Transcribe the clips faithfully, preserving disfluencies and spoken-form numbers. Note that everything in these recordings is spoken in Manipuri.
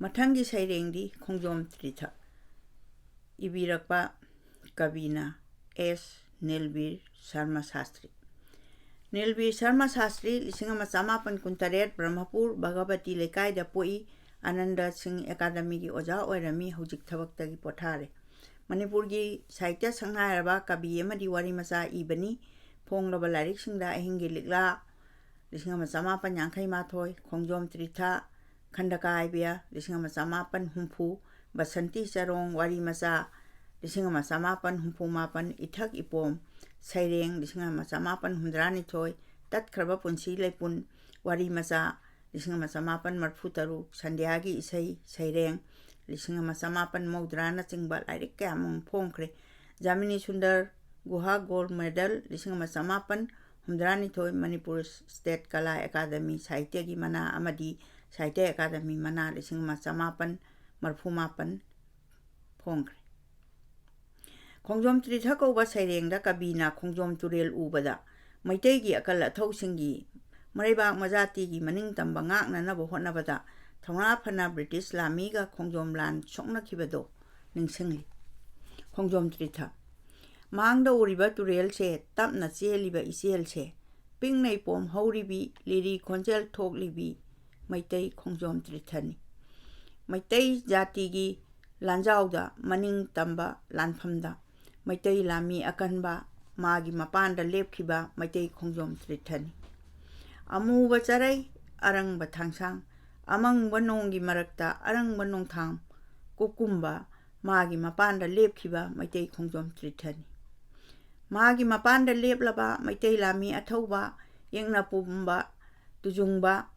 ꯃꯊꯪꯒꯤ ꯁꯩꯔꯦꯡꯗꯤ ꯈꯣꯡꯖꯣꯝ ꯇ꯭ꯔꯤꯊ꯫ ꯏꯕꯤꯔꯛꯄ ꯀꯕꯤꯅ ꯑꯦꯁ ꯅꯤꯜꯕꯤꯔ ꯁꯔꯃ ꯁꯥꯁꯇ꯭ꯔꯤ꯫ ꯅꯤꯜꯕꯤꯔ ꯁꯔꯃ ꯁꯥꯁꯇ꯭ꯔꯤ ꯂꯤꯁꯤꯡ ꯑꯃ ꯆꯃꯥꯄꯟ ꯀꯨꯟꯇꯔꯦꯠ ꯕ꯭ꯔꯍꯃꯄꯨꯔ ꯚꯒꯕꯇꯤ ꯂꯩꯀꯥꯏꯗ ꯄꯣꯛꯏ꯫ ꯑꯅꯟꯗ ꯁꯤꯡ ꯑꯦꯀꯥꯗꯃꯤꯒꯤ ꯑꯣꯖꯥ ꯑꯣꯏꯔꯝꯃꯤ, ꯍꯧꯖꯤꯛ ꯊꯕꯛꯇꯒꯤ ꯄꯣꯊꯥꯔꯦ꯫ ꯃꯅꯤꯄꯨꯔꯒꯤ ꯁꯥꯍꯤꯇ꯭ꯌ ꯁꯛꯅꯥꯏꯔꯕ ꯀꯕꯤ ꯑꯃꯗꯤ ꯋꯥꯔꯤ ꯃꯆꯥ ꯏꯕꯅꯤ꯫ ꯐꯣꯡꯂꯕ ꯂꯥꯏꯔꯤꯛꯁꯤꯡꯗ ꯑꯍꯤꯡꯒꯤ ꯂꯤꯛꯂꯥ ꯂꯤꯁꯤꯡ ꯑꯃ ꯆꯃꯥꯄꯟ ꯌꯥꯡꯈꯩ ꯃꯥꯊꯣꯏ, ꯈꯣꯡꯖꯣꯝ ꯇ꯭ꯔꯤꯊ, ꯈꯟꯗꯀꯥꯏꯕ꯭ꯌ ꯂꯤꯁꯤꯡ ꯑꯃ ꯆꯃꯥꯄꯟ ꯍꯨꯝꯐꯨ, ꯕꯁꯟꯇꯤ ꯆꯔꯣꯡ ꯋꯥꯔꯤ ꯃꯆꯥ ꯂꯤꯁꯤꯡ ꯑꯃ ꯆꯃꯥꯄꯟ ꯍꯨꯝꯐꯨ ꯃꯥꯄꯟ, ꯏꯊꯛ ꯏꯄꯣꯝ ꯁꯩꯔꯦꯡ ꯂꯤꯁꯤꯡ ꯑꯃ ꯆꯃꯥꯄꯟ ꯍꯨꯝꯗ꯭ꯔꯥꯅꯤꯊꯣꯏ, ꯇꯠꯈ꯭ꯔꯕ ꯄꯨꯟꯁꯤ ꯂꯩꯄꯨꯟ ꯋꯥꯔꯤ ꯃꯆꯥ ꯂꯤꯁꯤꯡ ꯑꯃ ꯆꯃꯥꯄꯟ ꯃꯔꯐꯨ ꯇꯔꯨꯛ, ꯁꯟꯙ꯭ꯌꯥꯒꯤ ꯏꯁꯩ ꯁꯩꯔꯦꯡ ꯂꯤꯁꯤꯡ ꯑꯃ ꯆꯃꯥꯄꯟ ꯃꯧꯗ꯭ꯔꯥꯅꯆꯤꯡꯕ ꯂꯥꯏꯔꯤꯛ ꯀꯌꯥ ꯑꯃ ꯐꯣꯡꯈ꯭ꯔꯦ꯫ ꯖꯥꯃꯤꯅꯤ ꯁꯨꯟꯗꯔ ꯒꯨꯍꯥ ꯒꯣꯜꯗ ꯃꯦꯗꯜ ꯂꯤꯁꯤꯡ ꯑꯃ ꯆꯃꯥꯄꯟ ꯍꯨꯝꯗ꯭ꯔꯥꯅꯤꯊꯣꯏ, ꯃꯅꯤꯄꯨꯔ ꯁ꯭ꯇꯦꯠ ꯀꯂꯥ ꯑꯦꯀꯥꯗꯃꯤ ꯁꯥꯍꯤꯇ꯭ꯌꯒꯤ ꯃꯅꯥ ꯑꯃꯗꯤ ꯁꯥꯍꯤꯇ꯭ꯌ ꯑꯦꯀꯥꯗꯃꯤ ꯃꯅꯥ ꯂꯤꯁꯤꯡ ꯑꯃ ꯆꯃꯥꯄꯟ ꯃꯔꯐꯨ ꯃꯥꯄꯟ ꯐꯣꯡꯈ꯭ꯔꯦ꯫ ꯈꯣꯡꯖꯣꯝ ꯇ꯭ꯔꯤꯊ ꯀꯧꯕ ꯁꯩꯔꯦꯡꯗ ꯀꯕꯤꯅ ꯈꯣꯡꯖꯣꯝ ꯇꯨꯔꯦꯜ ꯎꯕꯗ ꯃꯩꯇꯩꯒꯤ ꯑꯀꯜ ꯑꯊꯧꯁꯤꯡꯒꯤ ꯃꯔꯩꯕꯥꯛ ꯃꯖꯥꯇꯤꯒꯤ ꯃꯅꯤꯡ ꯇꯝꯕ ꯉꯥꯛꯅꯅꯕ ꯍꯣꯠꯅꯕꯗ ꯊꯧꯅꯥ ꯐꯅ ꯕ꯭ꯔꯤꯇꯤꯁ ꯂꯥꯟꯃꯤꯒ ꯈꯣꯡꯖꯣꯝ ꯂꯥꯟ ꯁꯣꯛꯅꯈꯤꯕꯗꯣ ꯅꯤꯡꯁꯤꯡꯂꯤ꯫ ꯈꯣꯡꯖꯣꯝ ꯇ꯭ꯔꯤꯊ꯫ ꯃꯥꯡꯗ ꯎꯔꯤꯕ ꯇꯨꯔꯦꯜꯁꯦ, ꯇꯞꯅ ꯆꯦꯜꯂꯤꯕ ꯏꯆꯦꯜꯁꯦ, ꯄꯤꯡꯅꯩ ꯄꯣꯝ ꯍꯧꯔꯤꯕꯤ, ꯂꯤꯔꯤ ꯈꯣꯟꯖꯦꯜ ꯊꯣꯛꯂꯤꯕꯤ ꯃꯩꯇꯩ ꯈꯣꯡꯖꯣꯝ ꯇ꯭ꯔꯤꯊꯅꯤ꯫ ꯃꯩꯇꯩ ꯖꯥꯇꯤꯒꯤ ꯂꯥꯟꯖꯥꯎꯗ ꯃꯅꯤꯡ ꯇꯝꯕ ꯂꯥꯟꯐꯝꯗ ꯃꯩꯇꯩ ꯂꯥꯟꯃꯤ ꯑꯀꯟꯕ ꯃꯥꯒꯤ ꯃꯄꯥꯟꯗ ꯂꯦꯞꯈꯤꯕ ꯃꯩꯇꯩ ꯈꯣꯡꯖꯣꯝ ꯇ꯭ꯔꯤꯊꯅꯤ꯫ ꯑꯃꯨꯕ ꯆꯔꯩ, ꯑꯔꯪꯕ ꯊꯥꯡꯁꯥꯡ, ꯑꯃꯪꯕ ꯅꯣꯡꯒꯤ ꯃꯔꯛꯇ ꯑꯔꯪꯕ ꯅꯣꯡꯊꯥꯡ ꯀꯨꯀꯨꯝꯕ ꯃꯥꯒꯤ ꯃꯄꯥꯟꯗ ꯂꯦꯞꯈꯤꯕ ꯃꯩꯇꯩ ꯈꯣꯡꯖꯣꯝ ꯇ꯭ꯔꯤꯊꯅꯤ꯫ ꯃꯥꯒꯤ ꯃꯄꯥꯟꯗ ꯂꯦꯞꯂꯕ ꯃꯩꯇꯩ ꯂꯥꯟꯃꯤ ꯑꯊꯧꯕ, ꯌꯦꯛꯅ ꯄꯨꯝꯕ, ꯇꯨꯖꯨꯡꯕ,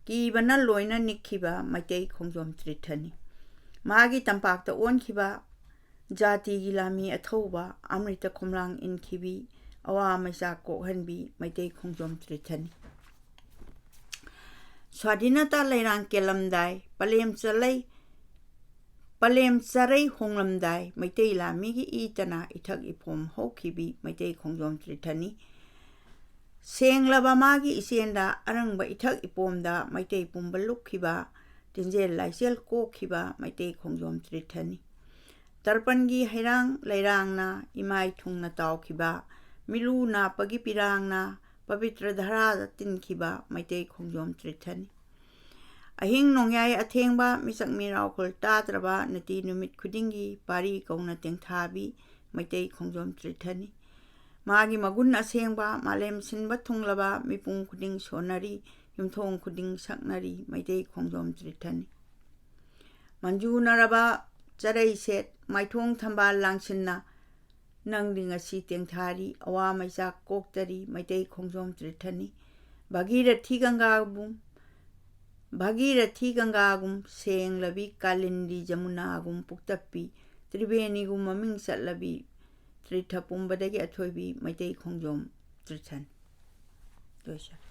ꯀꯤꯕꯅ ꯂꯣꯏꯅ ꯅꯤꯛꯈꯤꯕ ꯃꯩꯇꯩ ꯈꯣꯡꯖꯣꯝ ꯇ꯭ꯔꯤꯊꯅꯤ꯫ ꯃꯥꯒꯤ ꯇꯝꯄꯥꯛꯇ ꯑꯣꯟꯈꯤꯕ ꯖꯥꯇꯤꯒꯤ ꯂꯥꯟꯃꯤ ꯑꯊꯧꯕ, ꯑꯃ꯭ꯔꯤꯇ ꯈꯣꯝꯂꯥꯡ ꯏꯟꯈꯤꯕꯤ, ꯑꯋꯥ ꯃꯩꯆꯥꯛ ꯀꯣꯛꯍꯟꯕꯤ ꯃꯩꯇꯩ ꯈꯣꯡꯖꯣꯝ ꯇ꯭ꯔꯤꯊꯅꯤ꯫ ꯁ꯭ꯋꯥꯙꯤꯅꯇꯥ ꯂꯩꯔꯥꯡ ꯀꯦꯜꯂꯝꯗꯥꯏ, ꯄꯂꯦꯝ ꯆꯂꯩ, ꯄꯂꯦꯝ ꯆꯔꯩ ꯍꯣꯡꯂꯝꯗꯥꯏ, ꯃꯩꯇꯩ ꯂꯥꯟꯃꯤꯒꯤ ꯏ ꯇꯅꯥ ꯏꯊꯛ ꯏꯄꯣꯝ ꯍꯧꯈꯤꯕꯤ ꯃꯩꯇꯩ ꯈꯣꯡꯖꯣꯝ ꯇ꯭ꯔꯤꯊꯅꯤ꯫ ꯁꯦꯡꯂꯕ ꯃꯥꯒꯤ ꯏꯆꯦꯟꯗ, ꯑꯔꯪꯕ ꯏꯊꯛ ꯏꯄꯣꯝꯗ ꯃꯩꯇꯩ ꯄꯨꯝꯕ ꯂꯨꯞꯈꯤꯕ, ꯂꯤꯟꯖꯦꯜ ꯂꯥꯏꯖꯦꯜ ꯀꯣꯛꯈꯤꯕ ꯃꯩꯇꯩ ꯈꯣꯡꯖꯣꯝ ꯇ꯭ꯔꯤꯊꯅꯤ꯫ ꯇꯔꯄꯟꯒꯤ ꯍꯩꯔꯥꯡ ꯂꯩꯔꯥꯡꯅ ꯏꯃꯥꯏ ꯊꯨꯡꯅ ꯇꯥꯎꯈꯤꯕ, ꯃꯤꯂꯨ ꯅꯥꯞꯄꯒꯤ ꯄꯤꯔꯥꯡꯅ ꯄꯕꯤꯇ꯭ꯔ ꯙꯔꯥꯗ ꯇꯤꯟꯈꯤꯕ ꯃꯩꯇꯩ ꯈꯣꯡꯖꯣꯝ ꯇ꯭ꯔꯤꯊꯅꯤ꯫ ꯑꯍꯤꯡ ꯅꯣꯡꯌꯥꯏ ꯑꯊꯦꯡꯕ, ꯃꯤꯁꯛ ꯃꯤꯔꯥꯎꯈꯣꯜ ꯇꯥꯗ꯭ꯔꯕ, ꯅꯨꯡꯇꯤ ꯅꯨꯃꯤꯠ ꯈꯨꯗꯤꯡꯒꯤ ꯄꯥꯔꯤ ꯀꯧꯅ ꯇꯦꯡꯊꯥꯕꯤ ꯃꯩꯇꯩ ꯈꯣꯡꯖꯣꯝ ꯇ꯭ꯔꯤꯊꯅꯤ꯫ ꯃꯥꯒꯤ ꯃꯒꯨꯟ ꯑꯁꯦꯡꯕ ꯃꯥꯂꯦꯝ ꯁꯤꯟꯕ ꯊꯨꯡꯂꯕ, ꯃꯤꯄꯨꯝ ꯈꯨꯗꯤꯡ ꯁꯣꯟꯅꯔꯤ, ꯌꯨꯝꯊꯣꯡ ꯈꯨꯗꯤꯡ ꯁꯛꯅꯔꯤ ꯃꯩꯇꯩ ꯈꯣꯡꯖꯣꯝ ꯇ꯭ꯔꯤꯊꯅꯤ꯫ ꯃꯟꯖꯨꯅꯔꯕ ꯆꯔꯩꯁꯦꯠ ꯃꯥꯏꯊꯣꯡ ꯊꯝꯕꯥꯜ ꯂꯥꯡꯁꯤꯟꯅ, ꯅꯪꯗꯤ ꯉꯁꯤ ꯇꯦꯡꯊꯥꯔꯤ, ꯑꯋꯥ ꯃꯩꯆꯥꯛ ꯀꯣꯛꯇꯔꯤ ꯃꯩꯇꯩ ꯈꯣꯡꯖꯣꯝ ꯇ꯭ꯔꯤꯊꯅꯤ꯫ ꯚꯥꯒꯤꯔꯊꯤ ꯒꯪꯒꯥꯕꯨ ꯚꯥꯒꯤꯔꯊꯤ ꯒꯪꯒꯥꯒꯨꯝ ꯁꯦꯡꯂꯕꯤ, ꯀꯥꯂꯤꯟꯗꯤ ꯖꯃꯨꯅꯥꯒꯨꯝ ꯄꯨꯛꯇꯞꯄꯤ, ꯇ꯭ꯔꯤꯕꯦꯅꯤꯒꯨꯝ ꯃꯃꯤꯡ ꯆꯠꯂꯕꯤ, ꯇ꯭ꯔꯤꯊ ꯄꯨꯝꯕꯗꯒꯤ ꯑꯊꯣꯏꯕꯤ ꯃꯩꯇꯩ ꯈꯣꯡꯖꯣꯝ ꯇ꯭ꯔꯤꯊꯟ꯫ ꯂꯣꯏꯁꯤꯜꯂꯦ꯫